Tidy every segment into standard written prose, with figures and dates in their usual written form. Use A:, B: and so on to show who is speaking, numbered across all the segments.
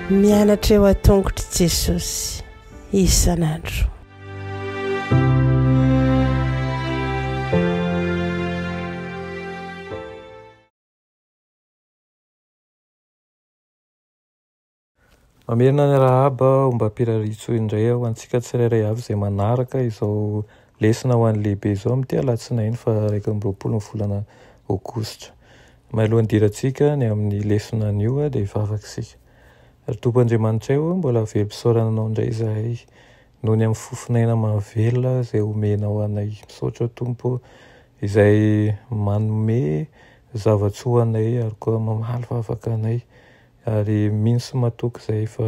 A: Mianatra eo an-tongotr'i Jesosy isan'andro.
B: Mamerina ny arahaba ombam-pirariantsoa indray ho antsika tsirairay avy izay manaraka izao lesona ho an'ny lehibe izao amin'ity alatsinainy faha 21 ny volana aogositra. Mialohan'ny hidirantsika ny amin'ny lesona anio dia hivavaka isika. Ry Tompo Andriamanitray ô, mbola velom-pisaorana Anao indray izahay noho ny amin'ny fofon'aina mahavelona izay omenao anay. Misaotra Tompo izay manome zava-tsoa anay ary koa mamaly vavaka anay. Ary mino sy matoky izahay fa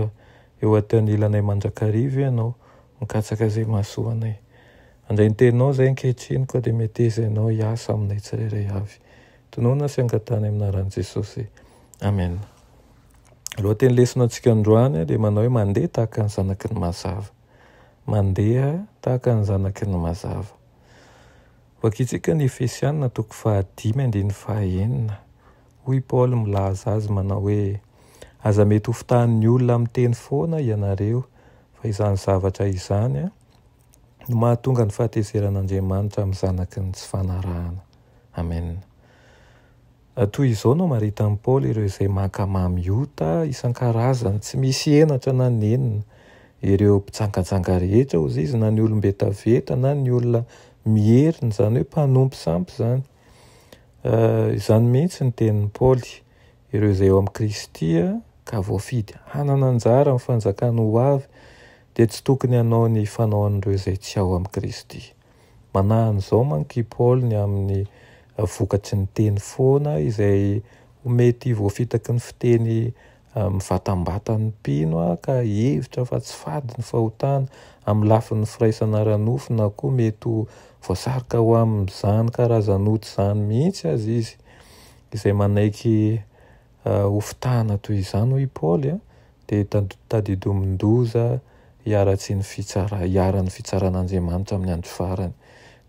B: eo anilanay mandrakariva Ianao, mikatsaka izay mahasoa anay. Handray ny Teninao izahay ankehitriny, koa dia meteza Ianao hiasa aminay tsirairay avy. Tononina sy angatahana amin'ny anaran'i Jesosy. Amen. Lohateny lesona antsika androany dia manao hoe mandeha tahaka ny zanaky ny mazava. Mandeha tahaka ny zanaky ny mazava. Vakintsika ny Efesiana toko fahadimy andininy fahaenina. Hoy i Paoly milaza azy manao hoe, Aza mety hofitahan'ny olona amin'ny teny foana ianareo, fa izany zavatra izany no mahatonga ny fahatezeran'Andriamanitra amin'ny zanaky ny tsy fanarahana. Amen. Toy izao no amaritan'i Paoly ireo izay mankamamy ota isan-karazany, tsy misy henatra na nenina, ireo mpijangajanga rehetra, hozy izy, na ny olom-betaveta, na ny olona mierina, izany hoe mpanompo sampy izany. Izany mihitsy ny tenin'i Paoly, ireo izay ao amin'i Kristy ka voafidy hanana anjara amin'ny fanjakany ho avy dia tsy tokony hanao ny fanaon'ireo izay tsy ao amin'i Kristy. Manahy an'izao manko i Paoly ny amin'ny vokatry ny teny foana izay ho mety voafitaky ny fiteny mivatambatan'ny mpino ka hihevitra fa tsy fady ny fahotana amin'ny lafiny firaisana ara-nofo na koa mety ho voasarika ho amin'izany karazan'ota izany mihitsy aza izy. Izay manaiky hofitahana toy izany, hoy i Paoly, dia tadidomin-doza hiharatsin'ny fitsara, hiharan'ny fitsaran'Andriamanitra amin'ny andro farany.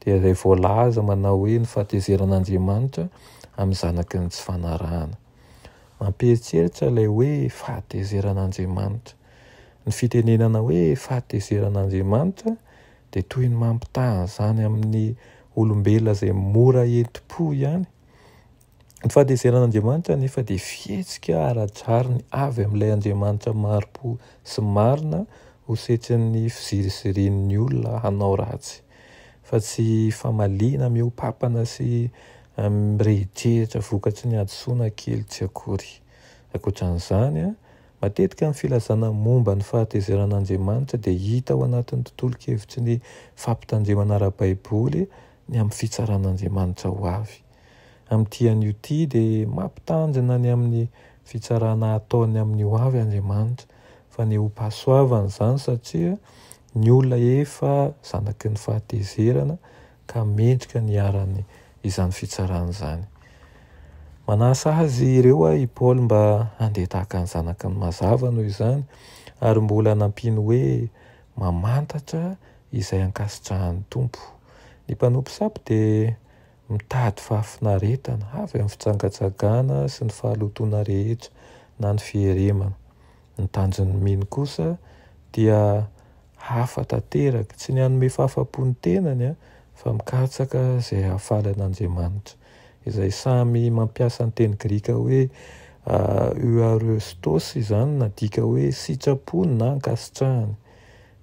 B: Dia izay voalaza manao hoe ny fahatezeran'Andriamanitra amin'ny zanaky ny tsy fanarahana. Mampieritreritra ilay hoe fahatezeran'Andriamanitra. Ny fitenenana hoe fahatezeran'Andriamanitra dia toy ny mampitaha an'izany amin'ny olombelona izay mora entim-po ihany. Ny fahatezeran'Andriamanitra anefa dia fihetsika ara-drariny avy amin'ilay Andriamanitra mari-po sy marina ho setrin'ny fizirizirian'ny olona hanao ratsy, fa tsy famaliana mihoa-papana sy mirehidrehitra vokatry ny hadisoana kely tsy akory. Ankoatra an'izany, matetika ny filazana momba ny fahatezeran'Andriamanitra dia hita ao anatin'ny tontolon-kevitry ny fampitandremana ara-baiboly ny amin'ny fitsaran'Andriamanitra ho avy. Amin'ity anio ity dia mampitandrina ny amin'ny fitsarana hataony amin'ny ho avy Andriamanitra, fa fanehoam-pahasoavana izany satria ny olona efa zanaky ny fahatezerana ka mendrika ny hiharany izany fitsarana izany. Manasa azy ireo i Paoly mba handeha tahaka ny zanaky ny mazava noho izany, ary mbola nampiany hoe mamantatra izay ankasitrahan'ny Tompo. Ny mpanompo sampy dia mitady fahafinaretana avy amin'ny fijangajangana sy ny fahalotoana rehetra na ny fieremana. Ny tanjon'ny mino kosa dia hafa tanteraka, tsy ny hanome fahafapo ny tenany fa mikatsaka izay hahafaly an'Andriamanitra. Izay samy mampiasa ny teny grika hoe euareustos izany nadika hoe sitrapony na ankasitrahany.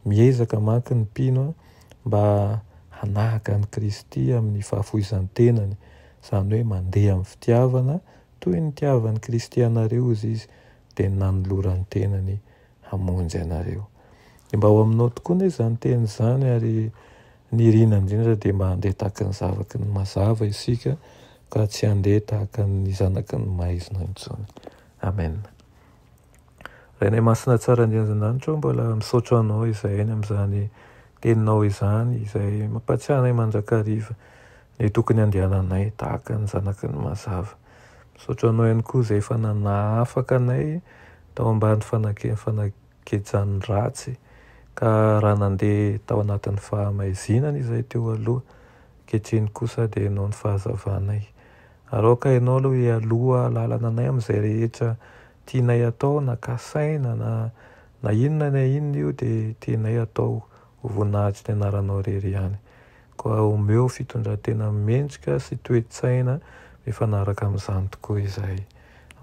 B: Miezaka manko ny mpino mba hanahaka an'i Kristy amin'ny fahafoizan-tenany, izany hoe mandeha amin'ny fitiavana toy ny nitiavan'i Kristy anareo izy dia nanolorany tenany hamonjy anareo. Dia mba ho aminao tokoa anie izany teny izany ary ny irina indrindra dia mba handeha tahaka ny zavaky ny mazava isika ka tsy handeha tahaka ny zanaky ny maizina intsony. Amen. Rainay masina tsara indrindra an-danitra ô, mbola misaotra anao izahay ny amin'izany teninao izany izay mampatsiahy anay mandrakariva ny tokony handehananay tahaka ny zanaky ny mazava. Misaotra anao ihany koa izay efa nanafaka anay tao ambany fanakejan'ny ratsy ka raha nandeha tao anatin'ny fahamaizinana izahay teo aloha. Ankehitriny kosa dia Ianao no fahazavanay. Ary aoka Ianao aloha hialoha lalana anay amin'izay rehetra tianay atao na kasaina na na inona na inona io dia tianay atao ho voninahitry ny anaranao irery ihany. Koa omeo fitondran-tena mendrika sy toe-tsaina mifanaraka amin'izany tokoa izahay.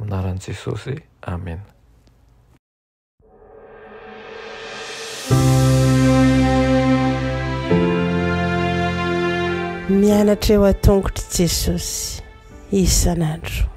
B: Amin'ny anaran'i Jesosy, amena.
A: Mianatra eo an-tongotr'i Jesosy isan'andro.